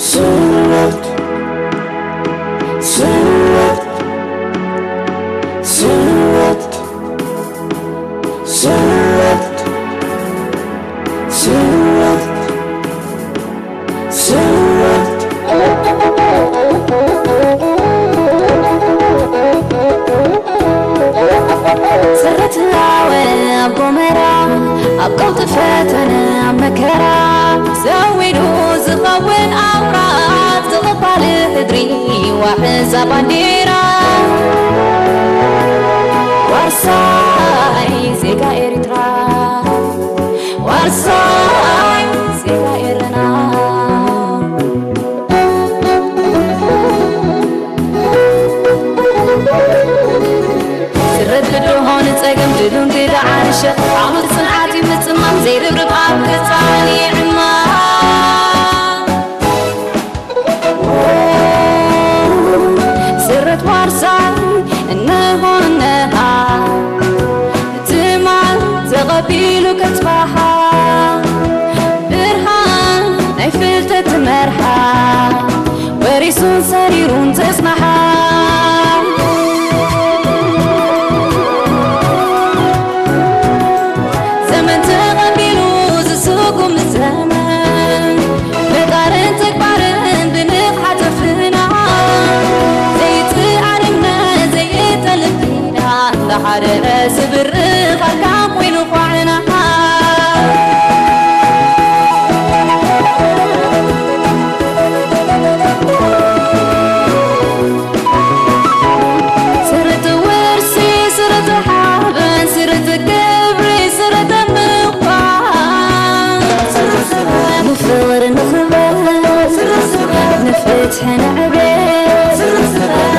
ስረት ስረት ስረት ስረት ስረት ስረት ስረት ኣወ ኣብ ጎመራ ኣብ ቀውጢ ፈተነ ኣብ መከራ ዘዊዱ ዝኸውን ኣውራ ዝቕባል ሕድሪ ዋሕዛ ባንዴራ ዋርሳይ ዜጋ ኤርትራ ዋርሳይ ዜጋ ኤረና ስረት ብድሆ ንጸገም ድሉን ግዳ ዓርሸ ዓቕሊ ጽንዓት እዩ ምጽማም ዘይርብርብ ኣብ ገጻ ይዕማ ስረት ዋርሳይ እንሆነኻ ትማል ተቐቢሉ ከጽባሓ ብርሃን ናይ ፍልጠት ትመርሓ ወሪሱን ሰሪሩን ተጽናሓ ዘመን ተቐቢሉ ዝስጉም ዘመን ምቃርን ተግባርን ብንቕሓት ኣፍና ዘይትኣርምና ዘይጠልም ኪዳን እንዳሓደረ ዝብርኽ ኣካል ኮይኑ ኳዕና ስርት ውርሲ ስርት ሓበን ስርት ክብሪ ስርት ምዃን ንፍቕሪ ንኽበር ንፍትሒ ንዕቤት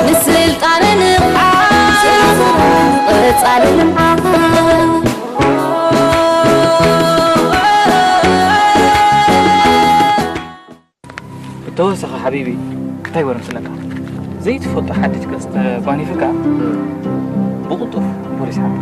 ንስልጣነ ንቕሓት ንቐጻሊ ልምዓት ብተወሳኺ ሓቢቢ እንታይ ወረ ምስለካ ዘይትፈልጦ ሓድሽ ገጽ ተጓኒፍካ ብቕልጡፍ ንፖሊስ ሓብር።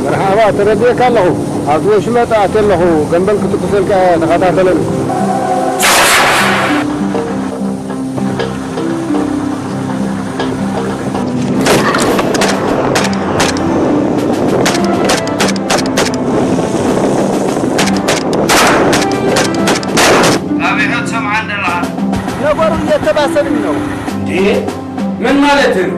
መርሓባ፣ ተረዲኤካ ኣለኹ። ኣብቲ ወሽመጥ ኣትየ ኣለኹ። ገምበል ክትኩሰልካ እየ፣ ተኸታተለኒ። ኣበይ ትሰምዓን ዘለኻ? ነገሩ እየተባሰብኝ ነው። እንዴ? ምን ማለት ነው?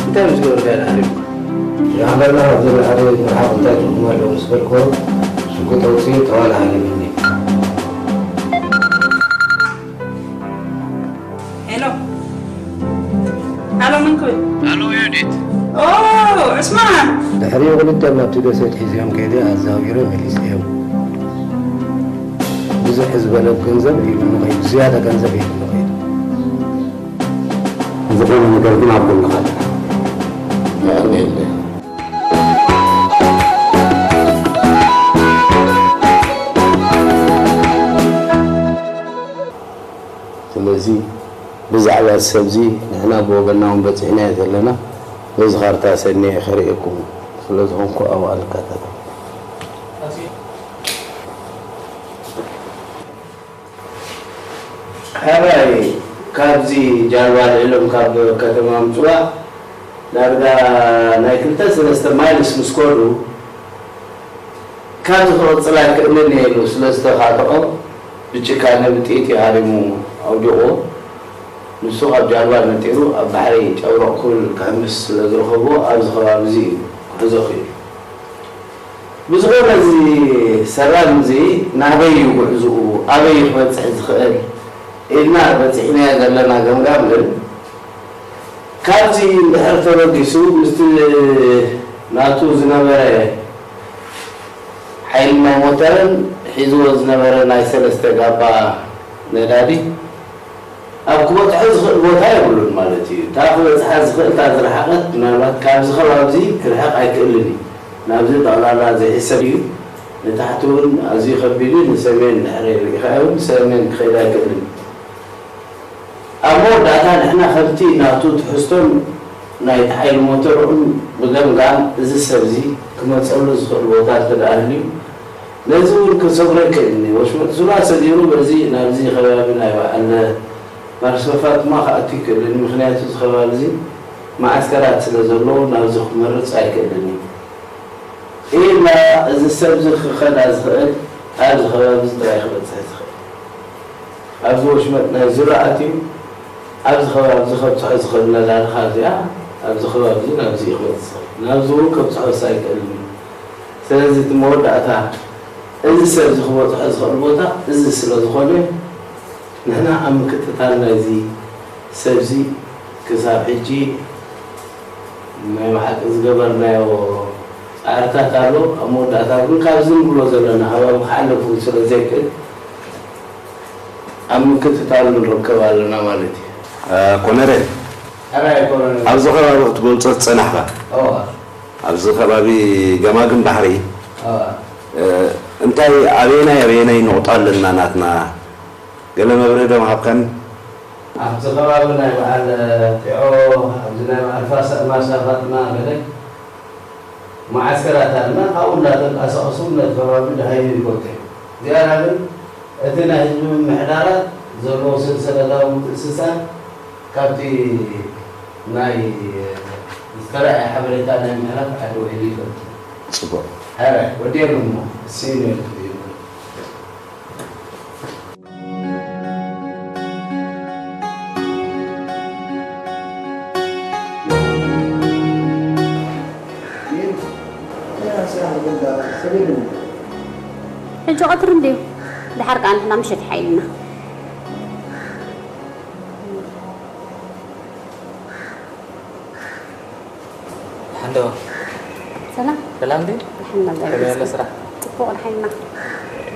እንታይ ምስ ገበርካ ደኣ ሃሪሙካ? ማሕበርና ካብ ዝረኣደ ምርሓቕ እንታይ ትርጉም ኣለዎ ምስ በልክዎ፣ ሽጉጥ ኣውጺኡ ጠዋል ሃሪሙኒ። ሄሎ። ሃሎ፣ መን ክብል? ሃሎ፣ ዮዲት። ኦ፣ ዑስማን። ድሕሪኡ ክልቲኦም ናብቲ ደሴት ሒዘዮም ከይደ ኣዛዊረ መሊሰዮም። ብዝሕ ዝበለ ገንዘብ ሂቡኒ ከይዱ፣ ዝያዳ ገንዘብ ሂቡኒ ከይዱ። ዝኾነ ነገር ግን ኣብ ጎንኻ ኣለና። የቐንየለይ። ስለዚ ብዛዕባ ሰብዚ ንሕና ብወገንና እውን በጺሕናዮ ዘለና። በዚ ካርታ ሰኒየ ከርእየኩም ስለ ዝኾንኩ ኣብኣ ንከታተል። ሕራይ ካብዚ ጃልባ ልዒሎም ካብ ከተማ ምጽዋዕ ዳርጋ ናይ ክልተ ሰለስተ ማይልስ ምስ ከዱ፣ ካብዚ ክቕጽል ኣይክእልን እየ ኢሉ ስለ ዝተኻትዖ፣ ብጭካነ ብጥይት እዩ ሃሪሙ ኣውዲቑዎ። ንሱ ካብ ጃልባ ነጢሩ ኣብ ባሕሪ ጨብረቕ ክብል ክሕምስ ስለ ዝረኸብዎ፣ ኣብዚ ከባቢ እዚ እዩ ክሕዞ ክኢሉ። ብዝኾነ፣ እዚ ሰላም እዚ ናበይ እዩ ጉዕዝኡ፣ ኣበይ እዩ ክበጽሕ ዝኽእል ኢልና በጺሕናዮ ዘለና ገምጋም ግን፣ ካብዚ እንድሕር ተበጊሱ፣ ምስቲ ናቱ ዝነበረ ሓይሊ ናይ ሞተርን ሒዝዎ ዝነበረ ናይ ሰለስተ ጋባ ነዳዲ ኣብ ክበጽሖ ዝኽእል ቦታ የብሉን ማለት እዩ። እታ ክበጽሓ ዝኽእል፣ እታ ዝረሓቐት፣ ምናልባት ካብዚ ከባቢ እዚ ክርሕቕ ኣይክእልን እዩ። ናብዚ ጠቕላላ ዘይሕሰብ እዩ። ንታሕቲ እውን ኣዝዩ ከቢድ እዩ። ንሰሜን ድሕሪ ርኢኻዮ እውን፣ ሰሜን ክኸይድ ኣይክእልን እዩ። ኣብ መወዳእታ ንሕና ከምቲ ናቱ ትሕዝቶን ናይቲ ሓይሊ ሞተርኡን ብገምጋም፣ እዚ ሰብ እዚ ክመጸሉ ዝኽእል ቦታ እንተ ደኣ ኣልዩ፣ ነዚ እውን ክሰግሮ ኣይክእልን እዩ። ወሽመጥ ዙራ ሰጊሩ በዚ ናብዚ ከባቢ ናይ በዓል ማርስ ፋጥማ ክኣቱ ኣይክእልን እዩ። ምኽንያቱ እዚ ከባቢ እዚ መዓስከራት ስለ ዘለዎ ናብዚ ክመርጽ ኣይክእልን እዩ። ኢላ እዚ ሰብ እዚ ክኸዳ ዝኽእል ኣብዚ ከባቢ እዚ ጥራይ ክበጽሕ ዝኽእል። ኣብዚ ወሽመጥ ናይ ዙራ ኣትዩ ኣብዚ ከባቢ እዚ ከብጽሖ ዝኽእል ነዳዲ ካብዚኣ ኣብዚ ከባቢ እዚ ናብዚ እዩ ክበጽሕ ዝኽእል። ናብዚ እውን ከብጽሖስ ኣይክእልን እዩ። ስለዚ እቲ መወዳእታ እዚ ሰብ እዚ ክበጽሖ ዝኽእል ቦታ እዚ ስለ ዝኾነ ንሕና ኣብ ምክትታል ናይዚ ሰብዚ ክሳብ ሕጂ ናይ ብሓቂ ዝገበርናዮ ጻዕርታት ኣሎ። ኣብ መወዳእታ ግን ካብዚ ንብሎ ዘለና ከባቢ ክሓልፍ እውን ስለ ዘይክእል ኣብ ምክትታሉ ንርከብ ኣለና ማለት እዩ። እ፣ ኮነሬል፣ ሕራይ ኮነሬል። ኣብዚ ከባቢ ክትገልጾ ዝጸናሕካ? እዋ። ኣብዚ ከባቢ ገማግም ባሕሪ፣ እዋ። እ፣ እንታይ ኣበየናይ ኣበየናይ ነቑጣ ኣለና ናትና? ገለ መብርሂ ዶ ምሃብካኒ? ኣብቲ ከባቢ ናይ በዓል ጢዖ፣ ኣብዚ ናይ በዓል ፋሳ-፣ ማርሳ ፋጥማ ገለ መዓስከራት ኣለና። ካብኡ እንዳተንቀሳቐሱ ነቲ ከባቢ ደሃዩ ይፈልጡ እዮም። ዝያዳ ግን እቲ ናይ ህዝቢ ምምሕዳራት ዘለዎ ሰንሰለታዊ ምትእስሳር ካብቲ ናይ ዝተራእየ ሓበሬታ ናይ ምሕራፍ ዓዲ ውዒሉ ይፈልጥ። ጽቡቕ። ሕራይ፣ ወዲኦም እሞ፣ እሱ እዩ ነይሩ። ሕጂ ቀትሪ እንድዩ። ደሓር ከኣ ንሕና ምሸት ይሓይልና። ሓንዶ። ሰላም። ሰላም ድዩ? ኣልሓምዱሊላህ። ከመይ ኣሎ ስራሕ? ጽቡቕ፣ ደሓን ኢና።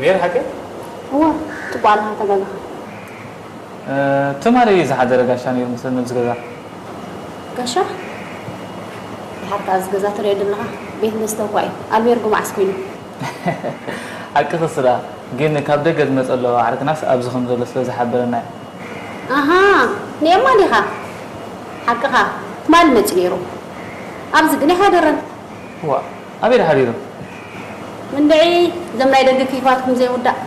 ሜሪ ሓቂ? እወ፣ ጽቡቕ ኣለኻ፣ ተጋግኻ። እ፣ ትማሊ ዝሓደረ ጋሻ ነይሩ መስለኒ ኣብዚ ገዛ። ጋሻ? ድሓር ከኣ እዚ ገዛ ትሪኦ ዘለኻ ቤት መስተ እኳ እዩ። ኣልቤርጎ መዓስ ኮይኑ? ሓቅኺ ስራ፣ ግን ካብ ደገ ዝመጸ ኣሎ ዓርክናስ ኣብዚ ከም ዘሎ ስለ ዝሓበረና እዩ። ኣሃ፣ ንኤማ ዲኻ? ሓቅኻ፣ ትማሊ መጺኡ ነይሩ። ኣብዚ ግን ኣይሓደረን። ዋእ፣ ኣበይ ደኣ ሓዲሩ? እንድዒ፣ እዞም ናይ ደገ ኪፋትኩም ዘይውዳእ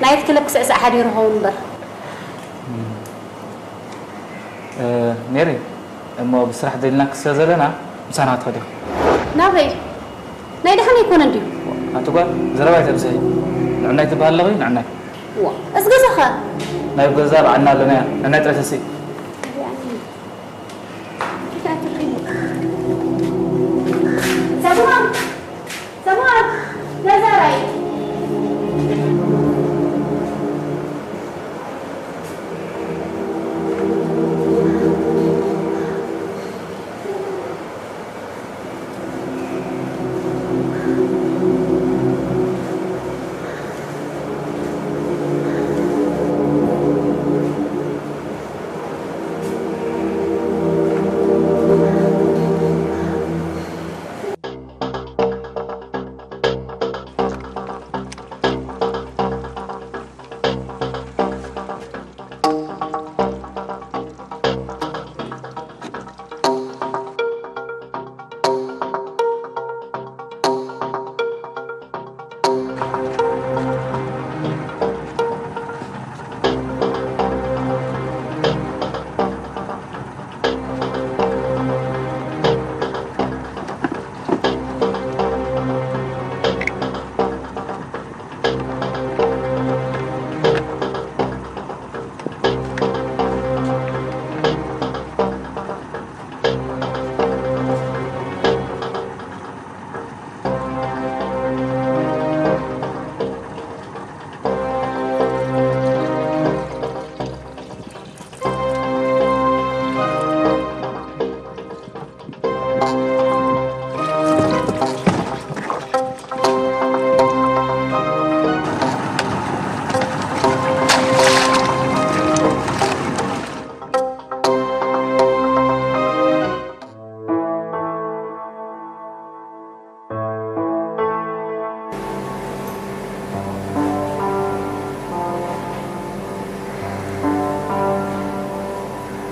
ናይት ክለብ ክስዕስዕ ሓዲሩ ይኸውን እምበር። እ፣ ሜሪ፣ እሞ ብስራሕ ደሊናኪ ስለ ዘለና ምሳና ክትኸዲ ኢኺ። ናበይ? ናይ ደሓን ኣይኮነን ድዩ? ኣቲ ጓል፣ ዘረባ ኣይተብዝሒ። ንዕናይ ትበሃል ኣለኺ፣ ንዕናይ። ዋ፣ እዚ ገዛ ኸ? ናይ ገዛ በዓልና ኣለናያ፣ ንዕናይ ጥራይ ተስኢ። ሰሙን! ሰሙን! ገዛ ራይ!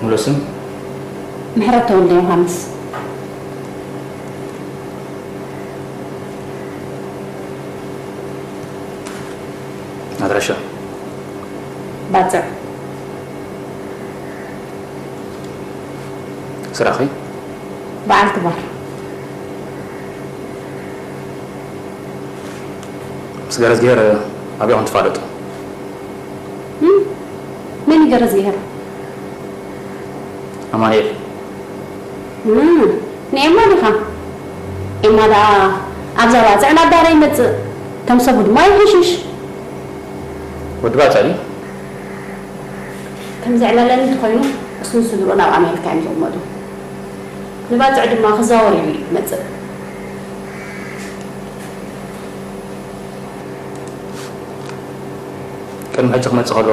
ሙሉ ስም? ምሕረት ተወልደ ዮሃንስ። ኣድራሻ? ባጽዕ። ስራኺ? በዓልቲ ባር። ምስ ገረዝግሄር ኣበይ ኢኹም ትፋለጡ? እም፣ መን እዩ ገረዝግሄር? ኣማኑኤል። እም፣ ንኤማ ዲኻ? ኤማ ደኣ ኣብዛ ባጽዕ ናብ ዳራ ይመጽእ፣ ከም ሰቡ ድማ ይሕሽሽ። ወዲ ባጽዕ ድዩ? ከም ዘዕለለኒ እንተኾይኑ፣ እሱን ስድርኡ ናብ ኣሜሪካ እዮም ዝቕመጡ። ንባጽዕ ድማ ክዛወር ኢሉ እዩ ዝመጽእ። ቅድሚ ሕጂ ክመጽእ ከሎ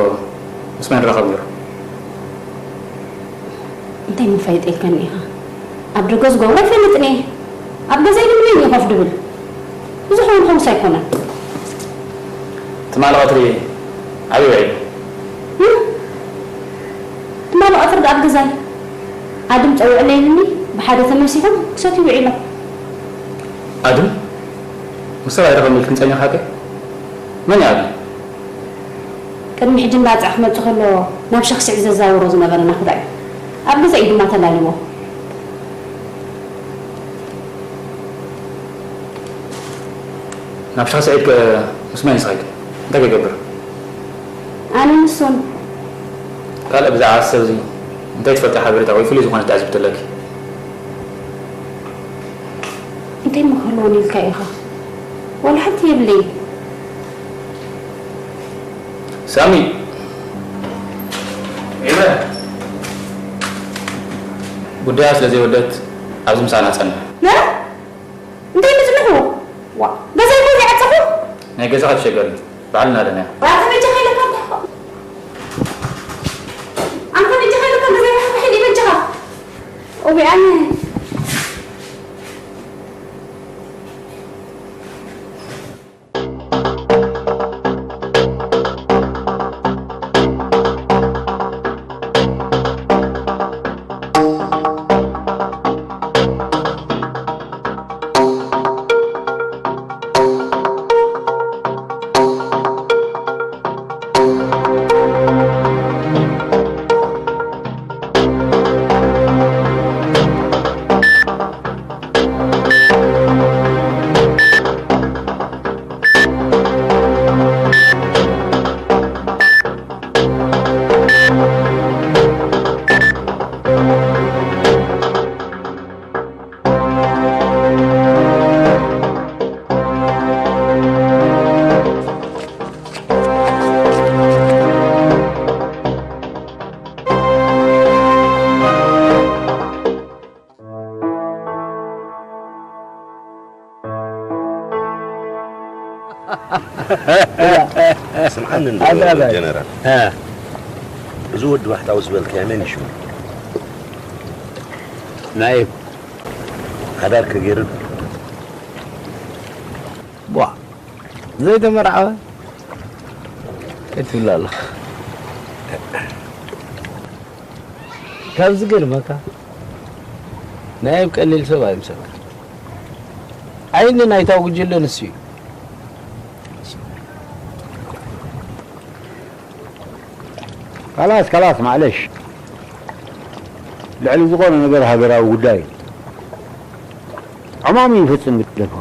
ምስ መን ይራኸብ ነይሩ? እንታይ ምፋይጥ ኢልካኒ ኢኻ? ኣብ ደገ ዝገብሮ ኣይፈልጥን እየ። ኣብ ገዛይ ግን መን እዩ ኮፍ ድብል? ብዙሕ እውን ከምስ ኣይኮነን። ትማሊ ቀትሪ ኣበይ ውዒሉ? እም? ትማሊ ቀትሪ ኣብ ገዛይ። ኣድም ጸውዕለይ ኢሉኒ፣ ብሓደ ተመሲኾም ክሰትዩ ውዒሎም። ኣድም? ምስ ሰብኣይ ረኸብኒ ኢልክን ጸኒኻ ከ? መን እዩ ኣድም? ቅድሚ ሕጂ ንባጽዕ ክመጽእ ከሎ ናብ ሸኽ ስዒድ ዘዛውሮ ዝነበረ ናኹዳ እዩ። ኣብ ገዛ እዩ ድማ ተላልይዎ። ናብ ሸኽ ስዒድ ከ ምስ መን እዩ ዝኸይድ? እንታይ ክገብር? ኣነ ንሱን። ካልእ ብዛዕባ እዚ ሰብ እዚ እንታይ ትፈልጢ ሓበሬታ ወይ ፍሉይ ዝኾነ ትዕዝብቲ ኣለኪ? እንታይ እሞ ክህልወኒ ኢልካ ኢኻ? ዋላ ሓንቲ የብለይን። ሳሚ! ኢለ! ጉዳያ ስለ ዘይወደት ኣብዚ ምሳና ጸንሕ። ነ? እንታይ ምጽንሑ? ዋ፣ ገዛይ እኮ ዘይዓጸኹ? ናይ ገዛኻ ትሸገሪ። ባዕልና ኣለና። ዋ፣ ተበጃኻ ኢለካ እንተ። ኣንተ በጃኻ ኢለካ ገዛይ ምሕብሒ ይበጃኻ። ኦቢኣን። ስምዓኒ እንዶ ኣባባይ። ጀነራል። እ። እዚ ወዲ ባሕታዊ ዝበልካዮ መን እዩ ሽሙ? ናይብ። ሓዳር ከ ገይሩ ዶ? ቧ። ዘይተመርዓወ? ከይትብል ኣለኻ። ካብ ዝገርመካ፣ ናይብ ቀሊል ሰብ ኣይምሰልካ። ዓይኒ ናይታ ጉጅለ ንሱ እዩ። ካላስ፣ ካላስ፣ ማዕለሽ። ልዕሊ ዝኾነ ነገር ሃገራዊ ጉዳይ እዩ። ዕማሙ ይፍጽም ግደፎ።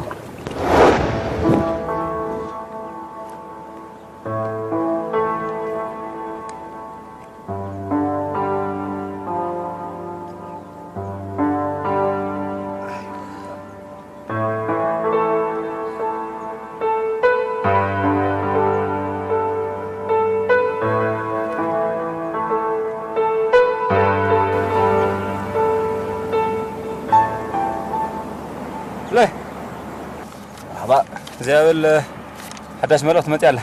ለ-፣ መርሓባ። እግዚኣብሔር ሓዳሽ መልእኽቲ መጽያ ኣላ።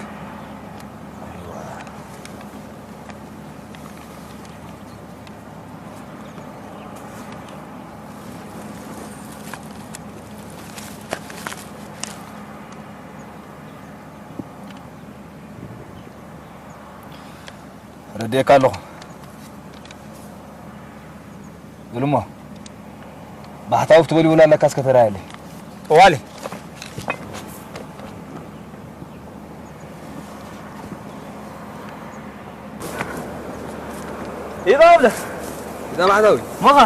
ረድኤካ ኣለኹ። ብልሞ፣ ባሕታዊ ክትበል ይውላ ኣለካ፣ እስከ ተራየለይ። ጠዋሊ። ይባብለ። ይዛ ባሕታዊ። ሞኻ።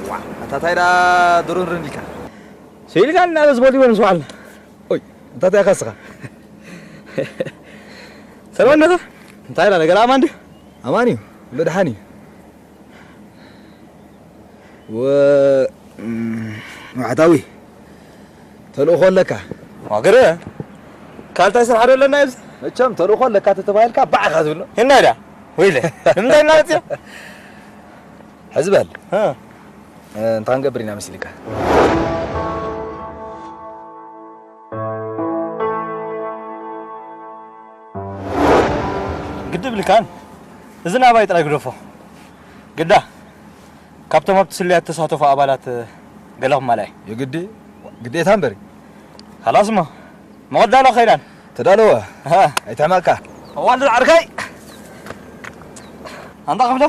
ዋ፣ ኣታ ታይ ደኣ ድሩን ርን ኢልካ? ስኢልካ እናበስ ቦል ይበል ምስ በዓልና። ኦይ፣ እንታይ እንታይ ኢኻ ንስኻ? ሰላም ነኻ? እንታይ ኢላ ነገር ኣማን ድዩ? ኣማን እዩ፣ ብድሓን እዩ። ወ-፣ እም፣ ማዕታዊ፣ ተልእኾ ኣለካ። ዋገረ፣ ካልታይ ስራሕ ዶ ኣለና ኣብዚ? መቸም ተልእኾ ኣለካ ተተባሂልካ ባዕኻ ዝብሎ። እና ኢዳ፣ ወይለ፣ ንምንታይ እናመፅያ? ሕዚ በል። እ። እ፣ እንታይ ክንገብር ኢና መሲልካ? ግድብ ልካን፣ እዚ ናባይ ጥራይ ግደፎ። ግዳ፣ ካብቶም ኣብቲ ስልያት ተሳተፉ ኣባላት ገለ ክማላእ። የግዲ፣ ግዴታ እምበሪ። ካላስ እሞ፣ መቐዳሎ ከይዳን። ተዳለወ። ሃ። ኣይትሕመቕካ። እዋን ዝዓርከይ። ኣንታ ክፍለ፣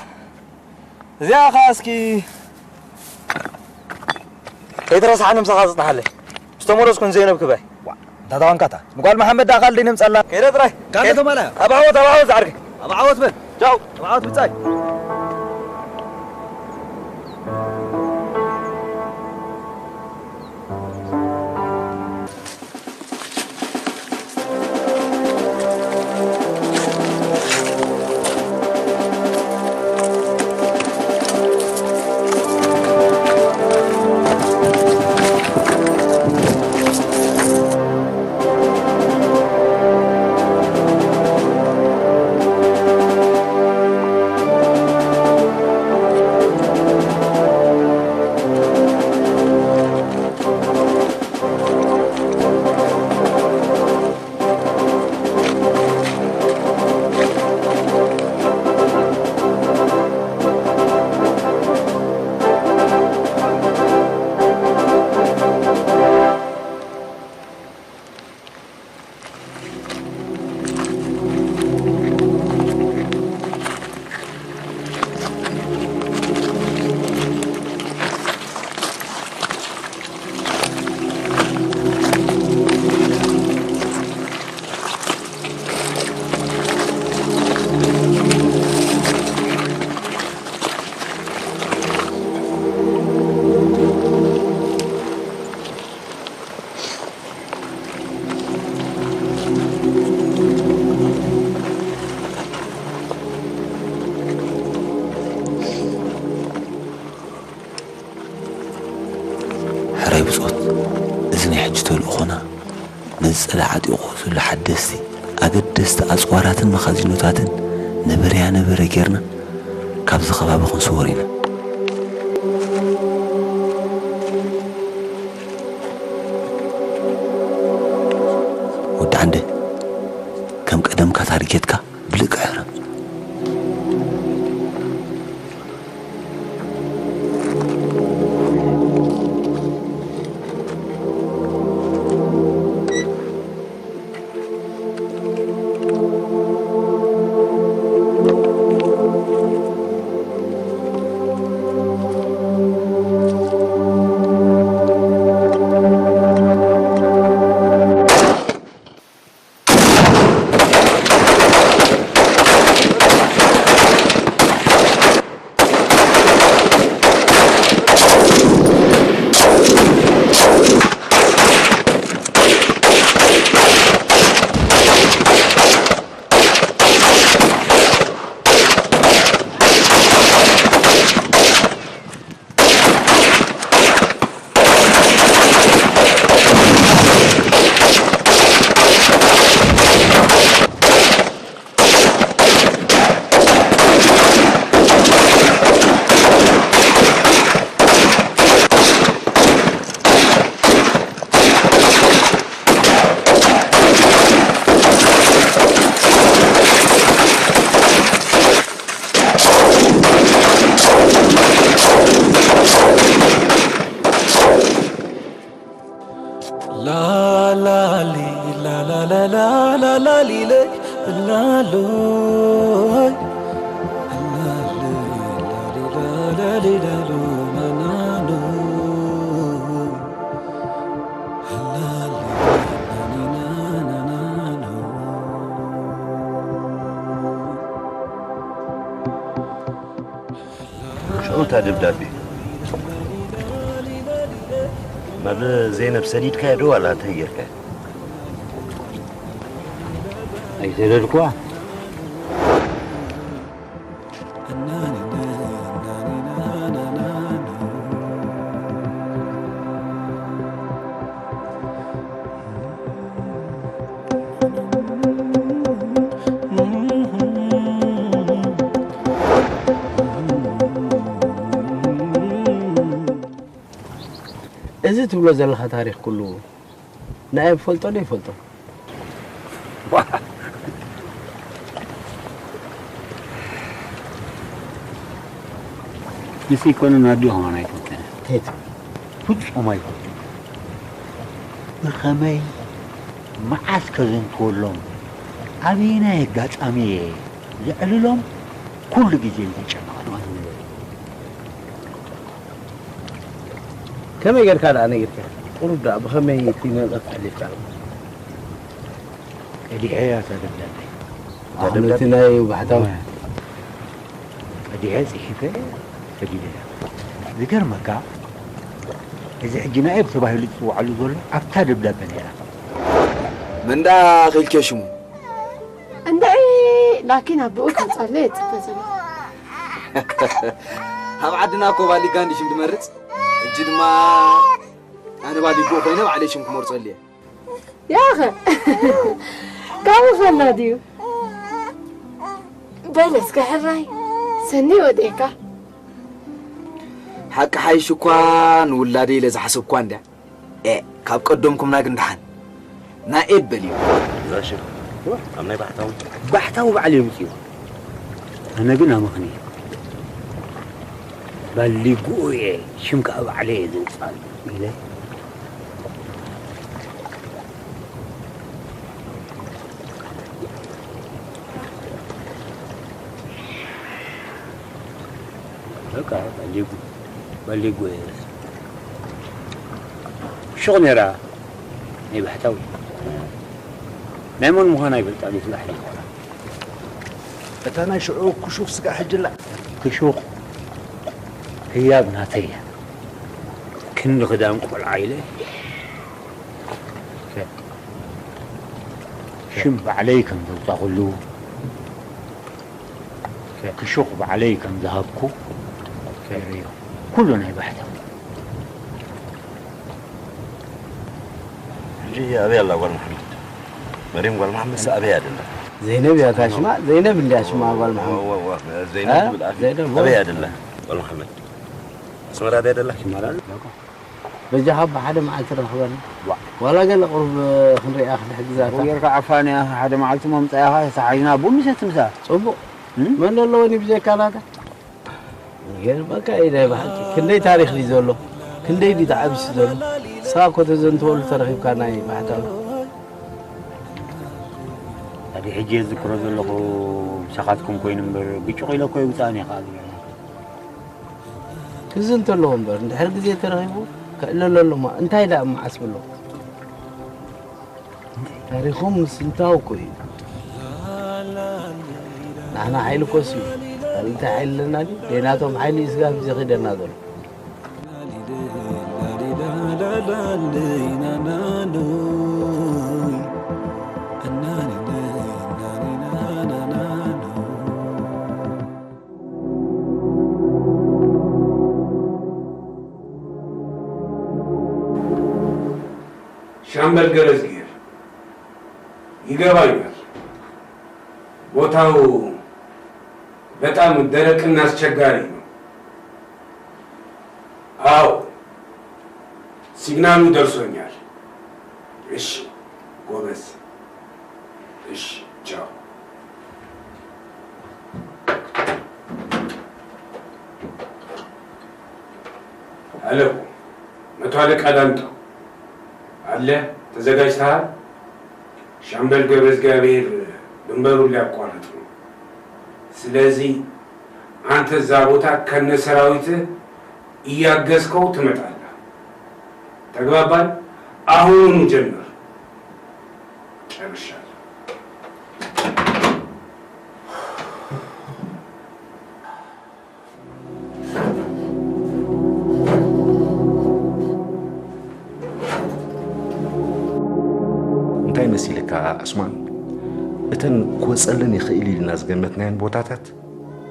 እዚኣ ኸዓ እስኪ ከይትረስዓኒ ምሳኻ ጽንሓለይ። ምስ ተመለስኩ ንዘይነብ ክባይ። ዋ፣ እንታ ተዋንካታ። ንጓል መሓመድ ደኣ ካልደይ ነምጻላ። ከይደ ጥራይ። ካልደ ከይደ። ተማላ። ኣብ ዓወት፣ ኣብ ዓወት ዝዓርከይ። ኣብ ዓወት በል። ቻው። ኣብ ዓወት ብጻይ። ሕራይ ብጾት፣ እዚ ናይ ሕጂ ተልእኾና፣ ነዚ ጸላኢ ዓጢቑ ዘሎ ሓደስቲ ኣገደስቲ ኣጽዋራትን መኻዚኖታትን ነበረያ ነበረ ጌርና ካብዚ ከባቢ ክንስወር ኢና። ወዲ ዓንደ፣ ከም ቀደምካ ታርጌትካ ብልክዕ ሕረም። ላላሊ ላላላላ ላላሊለይ ላሎይ ሽዑ እታ ደብዳቤ ናብ ዘይነብ ሰዲድካዮ ዶ ዋላ እንታይ ጌርካዮ? ኣይሰደድኩዋ። እዚ ትብሎ ዘለኻ ታሪኽ ኩሉ ንኣይ እፈልጦ ዶ ይፈልጦ? ንሱ ይኮነ ናዲ ሆና ኣይፈልጠን። ቴት ፍጹም ኣይፈልጥን። ብኸመይ መዓስ ከዘንትወሎም ኣበየናይ ኣጋጣሚ እየ ዘዕልሎም ኩሉ ግዜ እዩ ዘጨንቐኒ። ከመይ ጌርካ ደኣ ነጊርካ? ቁሩብ ደኣ ብኸመይ እቲ መልእኽቲ ኣሕሊፍካ ኣለኻ? ቀዲሐ እያ እታ ደብዳቤ። እታ ኣነ ደብዳቤ? እቲ ናይ ባሕታዊ ቀዲሐ ጽሒፈ ሰዲደ እያ። ዝገርመካ፣ እዚ ሕጂ ናኤብ ተባሂሉ ዝጽውዓሉ ዘሎ ኣብታ ደብዳቤ ነይራ። መን ደኣ ኺልክዮ ሽሙ? እንድዒ፣ ላኪን ኣቦኡ ከውጻለይ እየ ዝጽበ ዘለኹ። ኣብ ዓድና እኮ ባሊጋ እንዲ ሽም ድመርጽ። ሕጂ ድማ ኣነ ባሊጎ ኮይነ ባዕለይ ሽም ክመርጸሉ እየ። ያኸ፣ ካብኡ ፈላ ድዩ? በል እስከ ሕራይ፣ ሰኒ ወዲእካ። ሓቂ ሓይሽ እኳ ንውላደይ ኢለ ዝሓሰብኳ እንድያ። ኤ፣ ካብ ቀደምኩምና ግን ደሓን። ናኤብ በልዩ። እዛ ሽም ኣብ ናይ ባሕታዊ? ባሕታዊ ባዕሉ የምጽኡ። ኣነ ግን ኣመኽንየ ባሊጉኡ እየ፣ ሽም ከኣ ባዕለይ እየ ዘውጽኣሉ ኢለ። በቃ ባሊጉ፣ ባሊጉ እየ። ሹቕ ነይራ ናይ ባሕታዊ። ናይ መን ምዃና ይፈልጣ፣ ይፍላሕ ይኾና። እታ ናይ ሽዑ ክሹኽ ስጋዕ ሕጂ ኣላ። ክሹኽ ህያብ ናተይ እያ። ክንዲ ክዳን ቆልዓ ኢለ ሽም ባዕለይ ከም ዘውጻኹሉ፣ ክሹኽ ባዕለይ ከም ዝሃብኩ የርእዮ። ኩሉ ናይ ባሕታዊ። ሕጂ ኣበይ ኣላ ጓል መሓመድ? መርየም ጓል መሓመድስ ኣበይ እያ ደላ? ዘይነብ እያ እታ ሽማ፣ ዘይነብ እንድያ ሽማ ጓል መሓመድ። ዋ፣ ዋ፣ ዋ፣ ዘይነብ እ? ትብል ኣኺ። ዘይነብ፣ ኣበይ እያ ደላ ጓል መሓመድ? ኣስመራ ድያ ደላ? ኣስመራ። በጃኻ ብሓደ መዓልቲ ረኽበኒ። ዋ። ዋላ ገለ ቁሩብ ክንሪኣ ክንሕግዛታ። ጌርካ ዓፋንያ ሓደ መዓልቲ መምጻእኻ ተተሓሒዝና ቡን ምሰቲ ምሳ። ጽቡቕ። እም? መን ኣለወኒ ብጀካ ናታ? ይገርመካ እዩ ናይ ብሓቂ። ክንደይ ታሪኽ ድዩ ዘሎ? ክንደይ ድዩ ተዓቢሱ ዘሎ? ንስኻ እኮ ተዘንትወሉ ተረኺብካ ናይ ባሕታዊ። ኣዲ ሕጂ ዝክሮ ዘለኹ ምሳኻትኩም ኮይኑ እምበር ብጩቕ ኢለ እኮ ይውጻእን እየ ከኣ ዝብለና። ክዝንቶ ኣለዎ እምበር፣ እንድሕር ግዜ ተረኺቡ ክዕለሎ ኣሎ እሞ፣ እንታይ ደኣ መዓስ ብሎ? ታሪኾም ምስንታው እኮ እዩ። ንሕና ሓይሊ ኮስ እዩ። ካልእ እንታይ ሓይሊ ኣለና ድዩ? ደይ ናቶም ሓይሊ እዩ ስጋብ እዚ ኺደና ዘሎ። ሻምበል ገረዝጊሄር፣ ይገባኛል። ቦታው በጣም ደረቅና አስቸጋሪ ነው። አዎ፣ ሲግናሉ ደርሶኛል። እሺ ጎበዝ። እሺ፣ ቻው። ሄሎ፣ መቶ አለቃ ዳምጠው አለ? ተዘጋጅተሃል? ሻምበል ገብረ እግዚአብሔር ድንበሩን ሊያቋርጥ ነው። ስለዚህ አንተ እዛ ቦታ ከነ ሰራዊትህ እያገዝከው ትመጣለህ። ተግባባን? አሁኑኑ ጀምር። ጨርሻለሁ። እንታይ መሲልካ ዑስማን? እተን ክወጸለን ይኽእል ኢልና ዝገመትናየን ቦታታት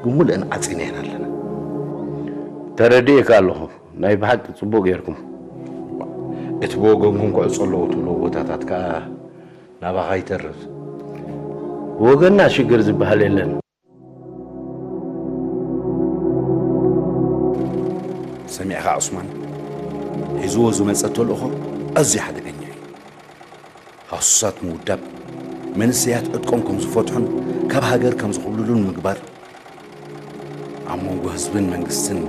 ብምሉእን ዓጺናየን ኣለና። ተረዲኤካ ኣለኹ። ናይ ብሓቂ ጽቡቕ ጌርኩም። እቲ ብወገንኩም ክዕጾ ኣለዎ ትብሎ ቦታታት ከኣ ናባኻ ይተርፍ። ብወገንና ሽግር ዝበሃል የለን። ሰሚዕኻ ዑስማን? ሒዝዎ ዝመጸ ተልእኾ ኣዝዩ ሓደገኛ እዩ። ሃሱሳት ምውዳብ፣ መንእሰያት ዕጥቆም ከም ዝፈትሑን ካብ ሃገር ከም ዝኹብልሉን ምግባር፣ ኣብ መንጎ ህዝብን መንግስትን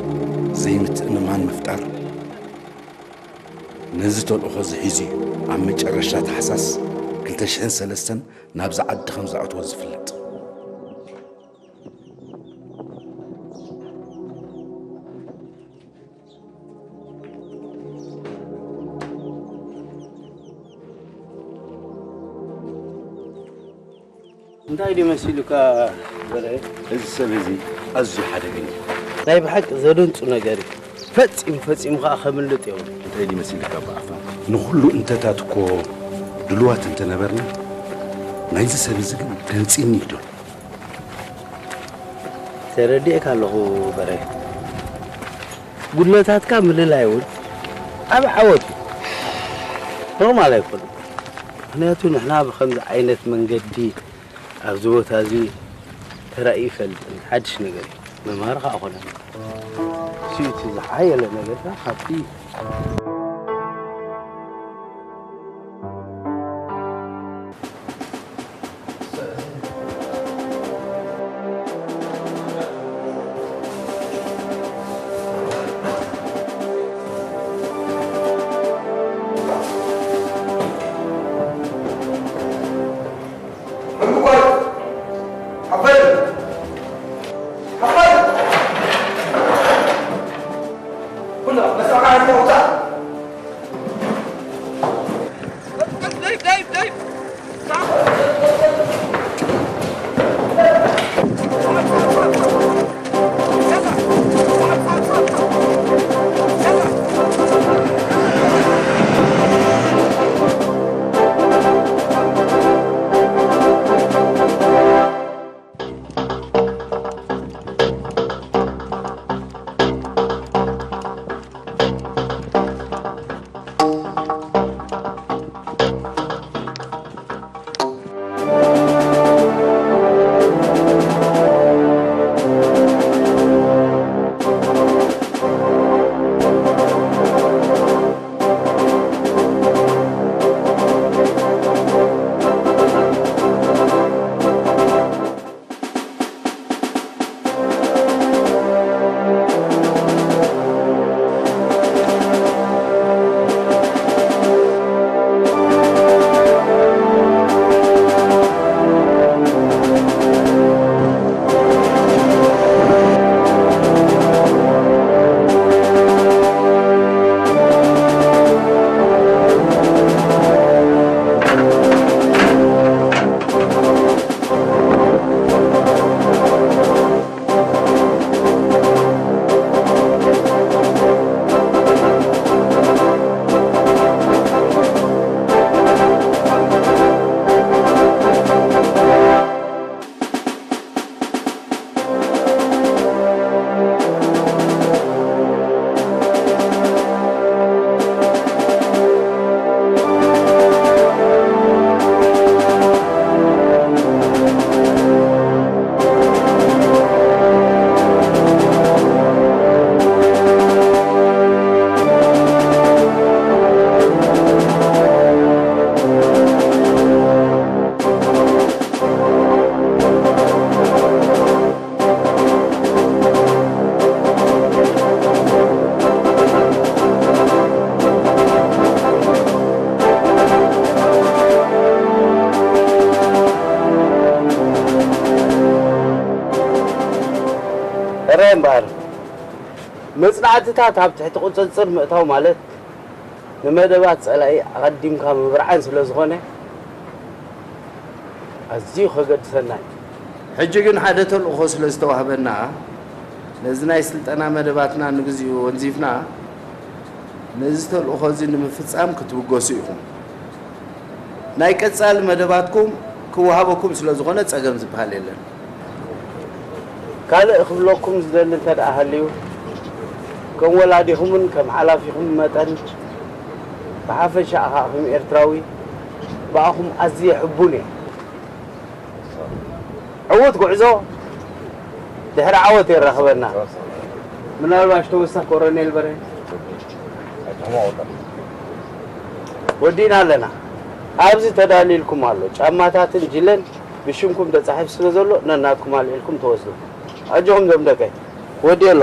ዘይምትእምማን ምፍጣር፣ ነዚ ተልእኾ እዚ ሒዙ እዩ ኣብ መጨረሻ ታሕሳስ ክልተ ሽሕን ሰለስተን ናብዚ ዓዲ ከም ዘእትዎ ዝፍለጥ። እንታይ ድዩ መሲሉካ በላይ? እዚ ሰብ እዚ ኣዝዩ ሓደገኛ። ናይ ብሓቂ ዘደንጹ ነገር እዩ። ፈጺሙ፣ ፈጺሙ ከኣ ከምልጥ የብሉ። እንታይ ድዩ መሲሉካ ብዓፋን? ንኹሉ እንተታት እኮ ድልዋት እንተነበርና፣ ናይዚ ሰብ እዚ ግን ገንጺኒ እዩ ዶ? ተረዲኤካ ኣለኹ በላይ። ጉድለታትካ ምልላይ እውን ዓብ ዓወት እዩ። ኖርማል ኣይኮነን። ምኽንያቱ ንሕና ብኸምዚ ዓይነት መንገዲ ኣብዚ ቦታ እዚ ተራእዩ ይፈልጥን ሓድሽ ነገር እዩ። መምሃሪ ከዓ ኮነ። እሱ እቲ ዝሓየለ ነገርካ ካብቲ እምበኣር፣ መጽናዕትታት ኣብ ትሕቲ ቁጽጽር ምእታው ማለት ንመደባት ጸላኢ ኣቐዲምካ ምብርዓን ስለ ዝኾነ፣ ኣዝዩ ከገድሰና እዩ። ሕጂ ግን ሓደ ተልእኾ ስለ ዝተዋህበና፣ ነዚ ናይ ስልጠና መደባትና ንግዚኡ ወንዚፍና፣ ነዚ ተልእኾ እዚ ንምፍጻም ክትብገሱ ኢኹም። ናይ ቀጻሊ መደባትኩም ክወሃበኩም ስለ ዝኾነ ጸገም ዝበሃል የለን። ካልእ ክብለኩም ዝደሊ እንተ ደኣ ሃልዩ፣ ከም ወላዲኹምን ከም ሓላፊኹም መጠን፣ ብሓፈሻ ኸኣ ከም ኤርትራዊ፣ ብኣኹም ኣዝየ ሕቡን እየ። ዕዉት ጉዕዞ ድሕሪ ዓወት የራኽበና። ምናልባሽ ተወሳኺ ኮረኔል በርሀ ወዲእና ኣለና። ኣብዚ ተዳልዩልኩም ኣሎ። ጫማታትን ጅለን ብሽምኩም ተጻሒፉ ስለ ዘሎ ነናትኩም ኣልዒልኩም ተወስዱ። ኣጆኹም ዞም ደቀይ። ወዲ ኣሎ።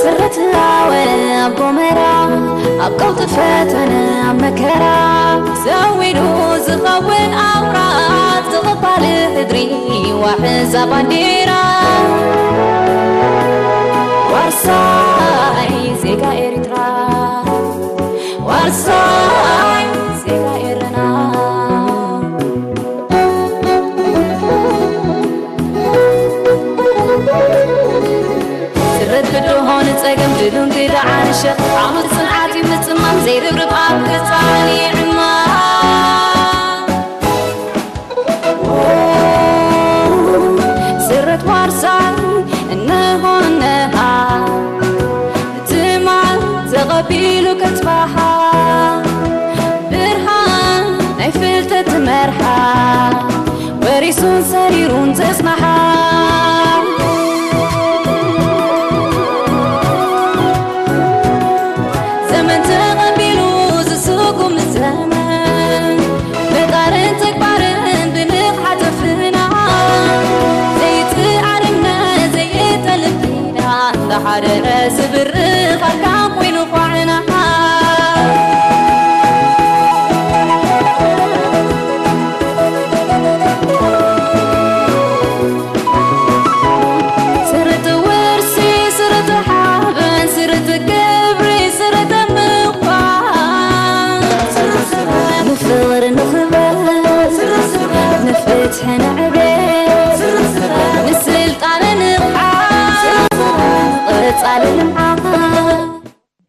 ስርትላወ ኣብ ጎመራ ኣብ ቀውጢ ፈተነ ኣብ መከራ ዘዊዱ ዝኸውን ኣውራት ዝቕባል ሕድሪ ዋሕዛ ባንዴራ ዋርሳይ ዜጋ ኤርትራ ዋርሳይ ዜጋ ኤረና ስረት ብድሆ ንጸገም ድሉን ግዳዓን ሸኽ ዓወት ጽንዓት እዩ ምጽማም ዘይርብርብ ኣብ ክጻን ይዕማ